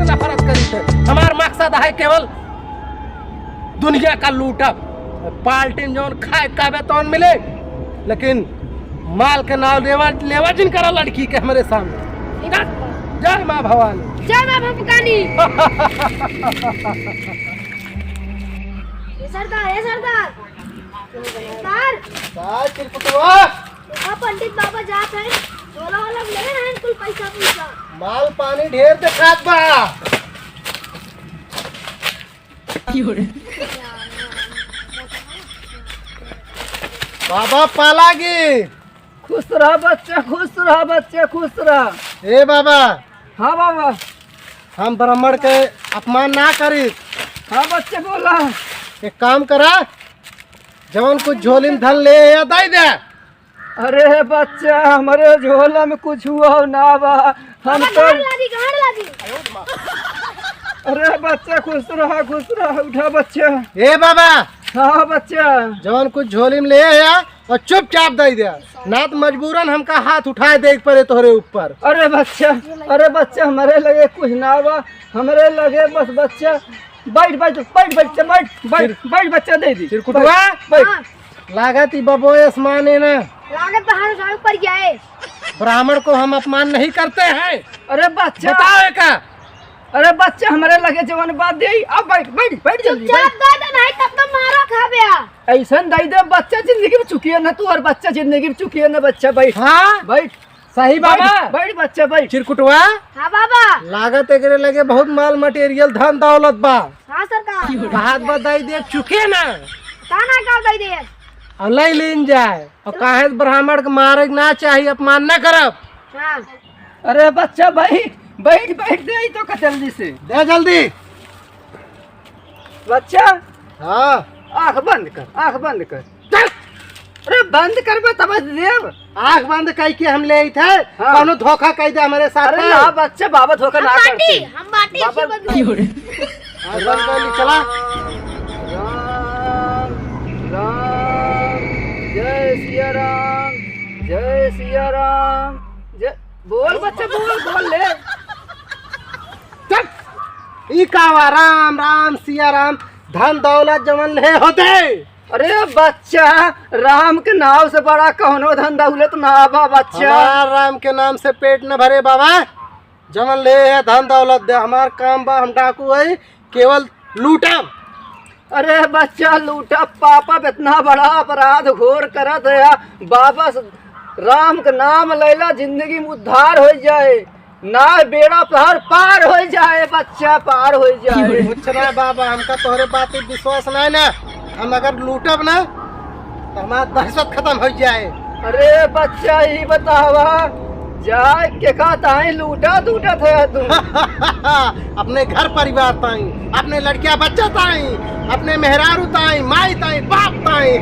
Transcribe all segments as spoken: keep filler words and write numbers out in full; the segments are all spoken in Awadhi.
नफरत करी थे। हमार मकसद है केवल दुनिया का लूटब। पार्टी में जौन खाए कहबे तौन मिले, लेकिन माल के नाव लेवा, लेवा जिन करा लड़की के हमरे सामने। जय माँ भवानी। जय माँ भपकानी। ए सरदार, ए सरदार। सरदार। का चिरकुटवा? देखा पंडित बाबा जात है, झोला वाला ले रहे हैं कुल पैसा पैसा। माल पानी ढेर देखात बा। बाबा पालागी। खुश रह बच्चा, खुश रह बच्चा, खुश रह। ए बाबा। हाँ बाबा। हम ब्राह्मण के अपमान ना करी। हाँ बच्चा बोला। एक काम करा, जवन कुछ झोली में धन ले या दे दे। अरे बच्चा, हमरे झोला में कुछ हुआ ना बा। हम बाबा, तो गांड ला दी, गांड ला दी। अरे बच्चा, खुश रहा, खुश रहा, उठा बच्चा। ए बाबा। हाँ बच्चा। जवन कुछ झोली में ले आया और चुपचाप दे दे, ना तो मजबूरन हमका हाथ उठाए दे पड़े तोहरे ऊपर। अरे बच्चा, अरे बच्चा, हमरे लगे कुछ ना बा, हमरे लगे बस बच्चा बैठ, बैठ, बैठ, बच्चा, बैठ, बैठ, फिर बैठ, बच्चा, दे दी। चिरकुटवा? बैठ, बैठ। हाँ। लागत ही बबो आसमाने ना। लागत बाहर उठावे पड़ गया है। ब्राह्मण को हम अपमान नहीं करते हैं। अरे बच्चा। बताओ एका। अरे बच्चा, हमरे लगे जवन बात दे, अब बैठ, बैठ, बैठ जल्दी, चुपचाप बैठ। दे दे, नहीं तब तो मारा खाबे आ। ऐसन दे दे, बच्चा जिंदगी में चुकिए ना तू, और बच्चा जिंदगी में चुकिए ना, बच्चा बैठ। हाँ? बैठ। सही बाबा। बैठ, बैठ बच्चा, बैठ। चिरकुटवा। हाँ बाबा। लागत एकरे लगे बहुत माल मटेरियल, धन दौलत बा। हाँ सरकार। कहात बा दई दे चुके ना। का ना का दई दे? और ले लीन जाए। और काहे से ब्राह्मण के मारे के ना चाही, अपमान ना करब। हाँ। अरे बच्चा बैठ, बैठ, बैठ दे तो का जल्दी से। दे जल्दी। बच्चा। हाँ। आँख बंद कर, आँख बंद कर। चल। अरे बंद करबे तब देब। आँख बंद कई के हम ले आई थे, हाँ। कौनो धोखा कई दे हमरे साथ अरे में। ना बच्चा, बाबा धोखा हम ना बाटी, करते। हम बाटी बाबा इसी बंद की हो रे। आँख बंद कर ली, चला। राम, राम, जय सिया राम, जय सिया राम, जय, बोल बच्चा, बोल, बोल ले। चल, ई का बा? राम, राम, सिया राम, धन दौलत जवन ले होते। अरे बच्चा, राम के नाव से बड़ा कौनो धन दौलत ना बा बच्चा। हमार राम के नाम से पेट न भरे बाबा, जवन ले है धन दौलत दे, हमार काम बा, हम डाकू है, केवल लूटब। अरे बच्चा, लूटब पापब, इतना बड़ा अपराध घोर करत है, बाबा राम के नाम लैला, जिंदगी में उद्धार हो जाए। ना बेड़ा पहाड़ पार होइ जाए बच्चा, पार होइ जाए। कुछ ना बाबा, हमका तोहरे बात पे विश्वास ना है ना। हम अगर लूटब ना तो हमार दहशत खतम होइ जाए। अरे बच्चा, ई बतावा, जाए के का ताई लूटा दूटत है तू? अपने घर परिवार ताई, अपने लड़किया बच्चा ताई, अपने मेहरारू ताई, माई ताई, बाप ताई।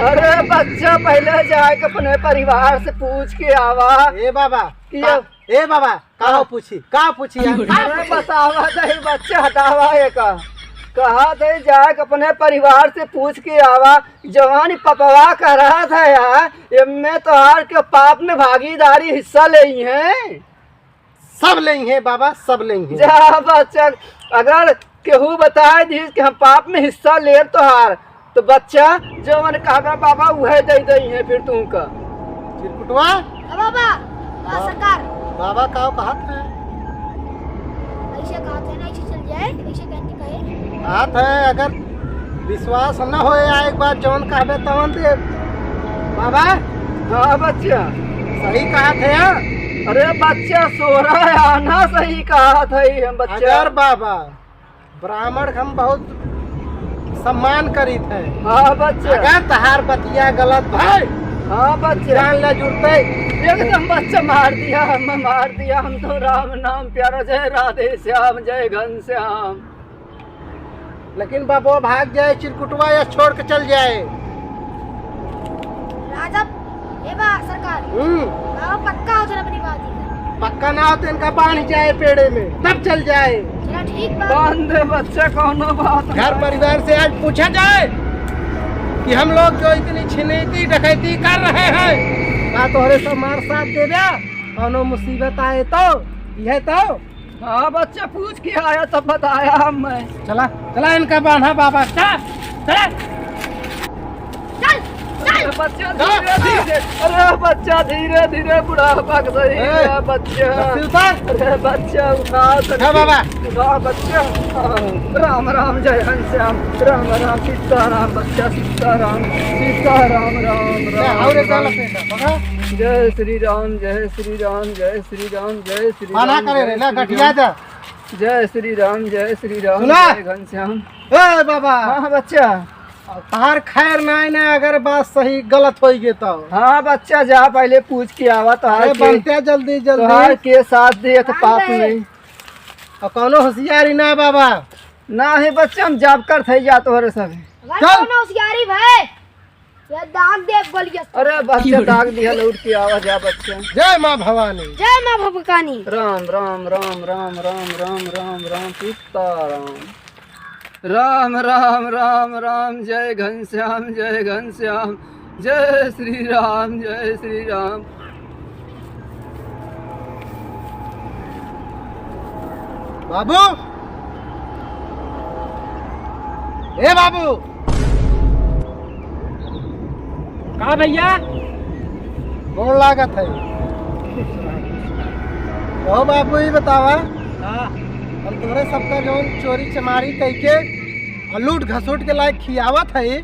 अरे बच्चा, पहले जाए के अपने परिवार से पूछ के आवा। ए बाबा, कि का अब ए बाबा, का हाँ। पूछी? का पूछी यार? अरे बतावा दही बच्चे, हटावा ये का। कहा दही जाके अपने परिवार से पूछ के आवा, जवानी पपवा करा था यार, एमे तोहार के पाप में भागीदारी हिस्सा लेई है। सब लेई है बाबा, सब लेई है। जा बच्चा, अगर केहू बताए दी कि हम पाप में हिस्सा लेब तोहार, तो बच्चा जवन कहबे बाबा उहे दे दई है फिर तुमका। चिरकुटवा? हाँ बाबा। हाँ बा-, सरकार। बाबा का कहत है? ऐसे कहत है ना, ऐसे चल जाए, ऐसे कहते कहे। कहत है अगर विश्वास न होए आ एक बार जवन कहबे तवन दे। बाबा? हाँ बच्चा। सही कहत है यार। अरे बच्चा, सोरह आना सही कहत है हम बच्चा। अगर बाबा ब्राह्मण के हम बहुत सम्मान करीत है। हाँ बच्चा। अगर तहार बतिया गलत भय, हाँ बच्चा। जान ले जुड़ते। एकदम बच्चा मार दिया, हम मार दिया। हम तो राम नाम प्यारा, जय राधे श्याम, जय घनश्याम। लेकिन बाबा भाग जाए, चिरकुटवा या छोड़ के चल जाए। राजा, ए बा सरकार। हम्म। बाबा पक्का हो जरा अपनी बात ही। पक्का ना हो तो इनका बांध जाए पेड़े में, तब चल जाए। चला ठीक बा। बांध दे बच्चा, कौनो बात घर नहीं। परिवार से आज पूछा जाए कि हम लोग जो इतनी छिनैती डकैती कर रहे हैं, का तोहरे सब मार साथ देबे? कौनो मुसीबत आए तो, यह तो। हाँ बच्चा, पूछ के आया तब बताया हम मैं। चला, चला इनका बांधा बाबा, चला, चला। चल, चल। अरे बच्चा, धीरे धीरे, अरे बच्चा, धीरे धीरे बुढ़ापा के सही ए, है बच्चा। रस्सी उतार। अरे बच्चा, उठा सकते। हाँ बाबा। उठा बच्चा। राम राम, जय घनश्याम, राम राम, सीताराम बच्चा, सीताराम, सीताराम, राम राम, और एक राम। गाला पेटा, पकड़ा। जय श्री राम, जय श्री राम, जय श्री राम, जय श्री राम, करे रे, जय ना श्री गठिया राम। जा। जय श्री राम, जय श्री राम, सुना? जय घनश्याम। ए बाबा। हाँ बच्चा। तहार खैर नाई ना, अगर बात सही गलत होई गे तो। हाँ बच्चा, जा पहले पूछ के आवा तोहार अरे के, बनते जल्दी, जल्दी। तोहार के साथ दे तो हाँ पाप बे। नहीं। और कौनो होशियारी ना बाबा। ना है बच्चा, हम जाब कर थे जा तोहरे सब। भाई चल। कौनो होशियारी भाई? ये दाग दे गोलिया से। अरे बच्चा, दाग दिया, लौट के आवा जा बच्चा। जय माँ भवानी। जय माँ भवानी। राम, राम, राम, राम, राम, राम, राम, राम, सीताराम। राम, राम, राम, राम, जय घनश्याम, जय घनश्याम, जय श्री राम, जय श्री राम। बाबू, ए बाबू। का भैया? गोड़ लागत है। ओ बाबू, ई बतावा, हाँ। हम तोहरे सबका जौन चोरी चमारी कइके और लूट घसूट के लायक खियावत है,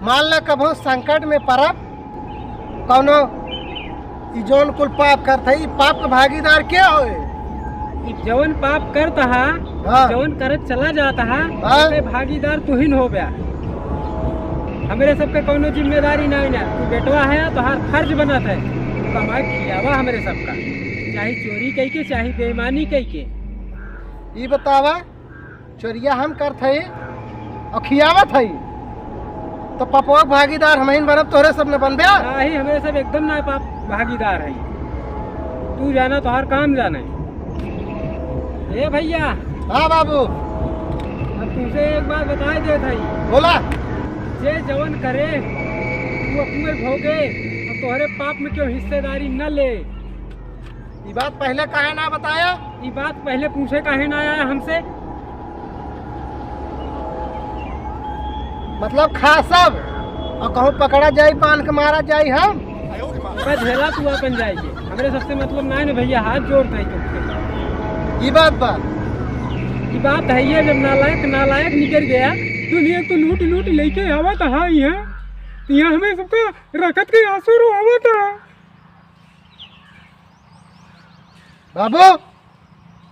मान ला कबहूँ संकट में परब, कौनो ई जौन कुल पाप करत है, ई पाप के भागीदार के होए? ई जौन पाप करत हा, हाँ। जौन करत चला जात हा, हाँ। ओके भागीदार तुहिन हो बया। हमरे सबके कौनो जिम्मेदारी नाई ना, तू बेटवा है, तोहार फर्ज बनत है, तू कमाए खियावा हमरे सबका, चाहे चोरी कइके, चाहे बेईमानी कइके। ई बतावा, चोरिया हम करत हई और खियावत हई, तो पपवा के भागीदार हमहिन बनब, तोहरे सब न बनबे? नाही, हमरे सब एकदम ना पाप भागीदार हई। तू जाना, तोहार काम जाने। ए भैया। हाँ बाबू। अब तुमसे एक बात बताए देत हई। बोला। जे जवन करे, वो अपने भोगे, और तोहरे पाप में क्यों हिस्सेदारी न ले। ई बात पहले काहे ना बताया? ई बात पहले पूछे काहे ना आया हमसे? मतलब खा सब, और कहूँ पकड़ा जाई, बांध के मारा जाई हम? बस झेला तू अपन जाए के, हमरे सबसे मतलब ना है ना भैया, हाथ जोड़ दे तुमसे। ई बात बा। ई बात है ये, जब नालायक नालायक निकल गया, दुनिया तो लूट लूट लेके आवा तो हाँ ही है, तो यहाँ हमें सबका रखत के आंसू रो आवा था। बाबू।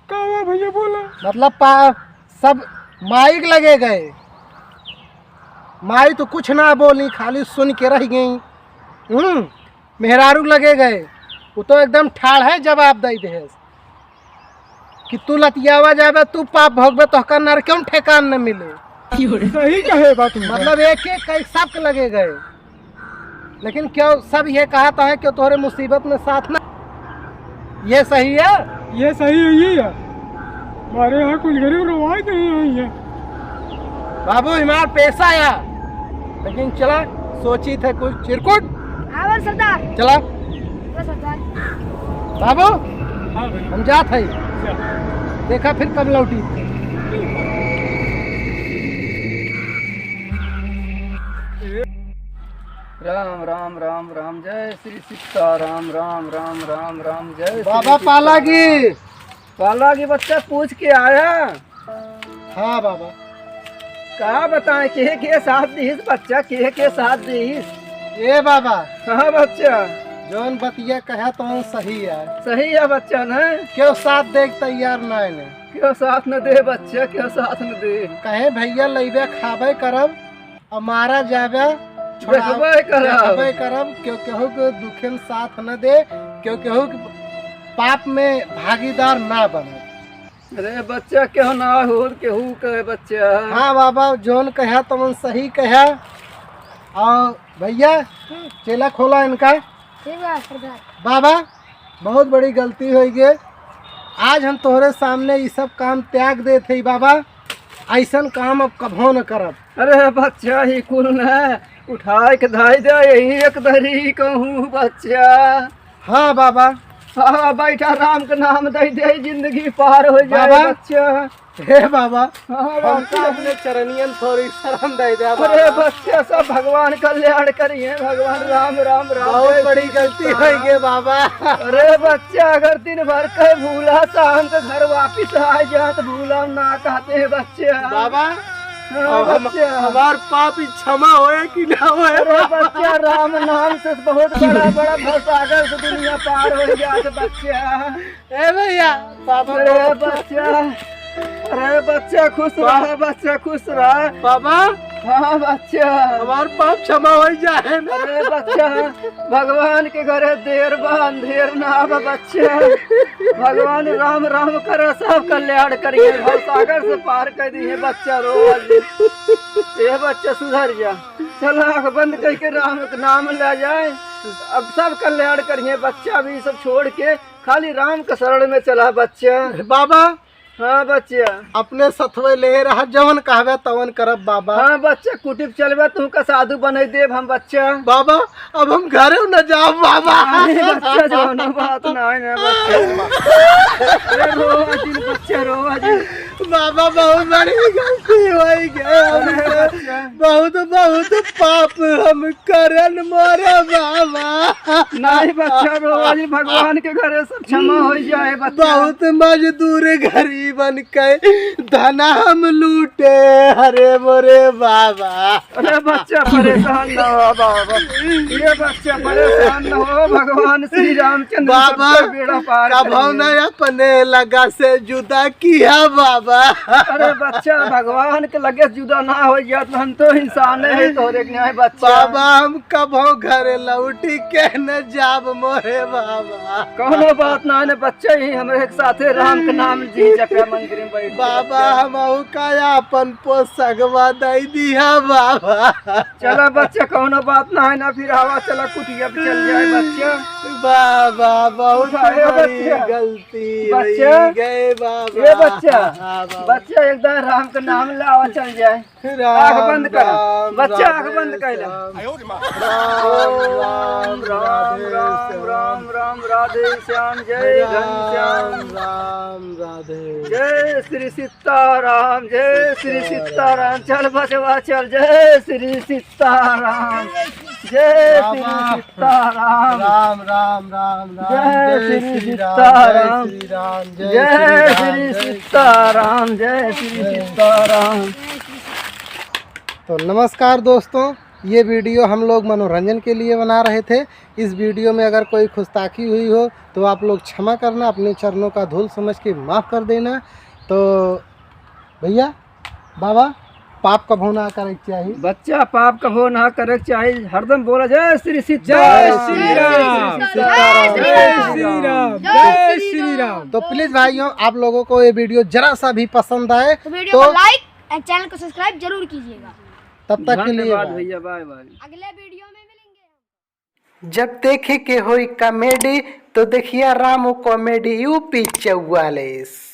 का हुआ भैया, बोला। मतलब पा-, सब माई के लगे गए। माई तो कुछ ना बोली, खाली सुन के रह गई। हम्म, मेहरारू लगे गए, वो तो एकदम ठाढ़ है, जवाब दे दे कि तू लतियावा जाबे, तू पाप भोगबे, तोहका नरके में ठेकान न मिले। सही कहे बात तुम। मतलब एक एक कई सबके लगे गए। लेकिन क्यों सब ये कहत है कि तोहरे मुसीबत में साथ ना, ये सही है? ये सही है, ये है। हमारे यहाँ कुछ गरीब रवाज नहीं है ये। बाबू, हमार पैसा आया, लेकिन चला, सोची थे कुछ चिरकुट। आवर सरदार। चला। आवर सरदार। बाबू, हाँ भाई। हम जात हई। अच्छा। देखा फिर कब लौटी। राम, राम, राम, राम, जय श्री सीता राम, राम, राम, राम, राम, जय श्री बाबा सीता पालागी। राम। पालागी बच्चा पूछ के आया? हाँ बाबा। का बताएं, के, के साथ दीस बच्चा, के, के साथ दीस? ए बाबा। हाँ बच्चा। जौन बतिया कहा तो सही है। सही है बच्चा न? क्यों साथ दे तैयार ना है? क्यों साथ न दे बच्चा, क्यों साथ न दे? कहे भैया लइबे खाबे करब, अब मारा जाबे, छोड़ाओ, देखबे करब। देखबे करब, केहू केहू के दुखे में साथ न दे, केहू केहू के पाप में भागीदार ना बने। अरे बच्चा, केहू ना होर केहू कहे बच्चा। हाँ बाबा, जौन कहा तमन सही कहा। और भैया, हम्म। चेला खोला इनका। ठीक बा सरदार। बाबा, बहुत बड़ी गलती होइ गई। आज हम तोहरे सामने ई सब काम त्याग देत हई बाबा, ऐसन काम अब कभो न करब। अरे बच्चा, ई कुल न उठाए के धाई दे, यही एक दरी कहूँ बच्चा। हाँ बाबा। हाँ, बैठा, राम के नाम दे दे, जिंदगी पार हो जाए बाबा। बच्चा। हे बाबा, हाँ, हमका बाबा। अपने चरनियन थोड़ी शरण दे दे बाबा। अरे बच्चा, सब भगवान कल्याण करिए, भगवान राम, राम, राम, बहुत जय बड़ी श्री गलती राम। होइ गई बाबा। अरे बच्चा, अगर दिन भर के भूला, शाम के घर वापिस आ जात, भूला ना कहते हैं बच्चा। बाबा, हाँ, अब हम, बच्चा। हमार पाप ही क्षमा होए कि ना होए? अरे बच्चा, राम नाम से बहुत बड़ा, बड़ा भवसागर से दुनिया पार हो जात बच्चा। ए भैया, बाबा अरे बहुत बच्चा, अरे बच्चा खुश बा-, रहा, बच्चा खुश रहा। बाबा, हाँ बच्चा। हमार पाप क्षमा हो जाए ना। अरे बच्चा, भगवान के घरे देर बा, अंधेर ना बा बच्चा। भगवान राम राम करे, सब कल्याण करिए, भवसागर से पार कर दिए बच्चा, रो मत। ए बच्चा सुधर जा, चल आँख बंद करके राम के नाम ले जाए, अब सब कल्याण करिए बच्चा, अभी सब छोड़ के खाली राम के शरण में चला बच्चा। बाबा, हाँ बच्चा। अपने सथवे ले रहा, जवन कहबे तवन करब बाबा। हाँ बच्चा, कुटिप चलबे, तुहका साधु बनाई देब हम बच्चा। बाबा, अब हम घरे न जाब बाबा। नहीं बच्चा, जौनो बात ना है ना बच्चा। अरे रोवा जिन बच्चा, रोवा जिन। बाबा, बहुत बड़ी गलती होइ गई हमसे। अरे बच्चा। बहुत, बहुत पाप हम करन मोरे बाबा। नहीं बच्चा, रोवा जिन, भगवान के घरे सब क्षमा होइ जाए बच्चा। बहुत मजदूर गरीबन के धन हम लूटे, अरे मोरे बाबा। अरे बच्चा परेशान न हो बाबा, ये बच्चा परेशान न हो, भगवान श्री रामचंद्र बाबा, सबके बेड़ा पार कभो करेंगे। न अपने लगा से जुदा किया बाबा। अरे बच्चा, भगवान के लगे से जुदा ना होइ जात, हम तो इंसान है, तोरे के नहीं बच्चा। बाबा, हम कभो घरे लौटी के न जाब मोरे बाबा। कौनो बात ना है बच्चा, ही हमरे एक साथे राम के नाम जी जपे मंदिर में बैठ के बाबा, बच्चा। हम का अपन पोसगवा दे दिया बाबा। चला बच्चा, कौनो बात ना है ना, फिर आवा, चला कुटिया पे चल जाए बच्चा। बाबा, बहुत उठा, ए बड़ी बच्चा। गलती बच्चा। होइ गए बाबा। ए बच्चा। हाँ, बाबा। बच्चा, एक दाईं राम के नाम ले आवा, चल जाए। राम, आँख बंद कर। राम, बच्चा, राम, आँख बंद कर ले। राम, राम, राम, राम, राम, राधे श्याम। राम, राम, राधे श्याम, जय घनश्याम। राम, राम, राधे। जय श्री सीताराम, जय श्री सीताराम। चल बचवा चल, जय श्री सीताराम, जय श्री बाबा। सीताराम। राम, राम, राम, राम। जय जय श्री श्री राम, सीताराम। जय श्री राम, जय जय श्री श्री राम, सीताराम, जय श्री जय। सीताराम। तो नमस्कार दोस्तों, ये वीडियो हम लोग मनोरंजन के लिए बना रहे थे। इस वीडियो में अगर कोई गुस्ताखी हुई हो तो आप लोग क्षमा करना, अपने चरणों का धूल समझ के माफ़ कर देना। तो भैया, बाबा, पाप कभो ना करे के चाही। बच्चा, पाप कभो ना करे के चाही। हरदम बोला, "जय श्री सीता, जय श्री राम, जय श्री राम, जय श्री राम।" तो please भाइयों, आप लोगों को ये वीडियो जरा सा भी पसंद आए तो वीडियो को like and channel को subscribe जरूर कीजिएगा। तब तक के लिए धन्यवाद bye। भैया, bye bye। अगले वीडियो में मिलेंगे। जब देखे के होई comedy, तो देखिया रामू Comedy U P चौवालीस।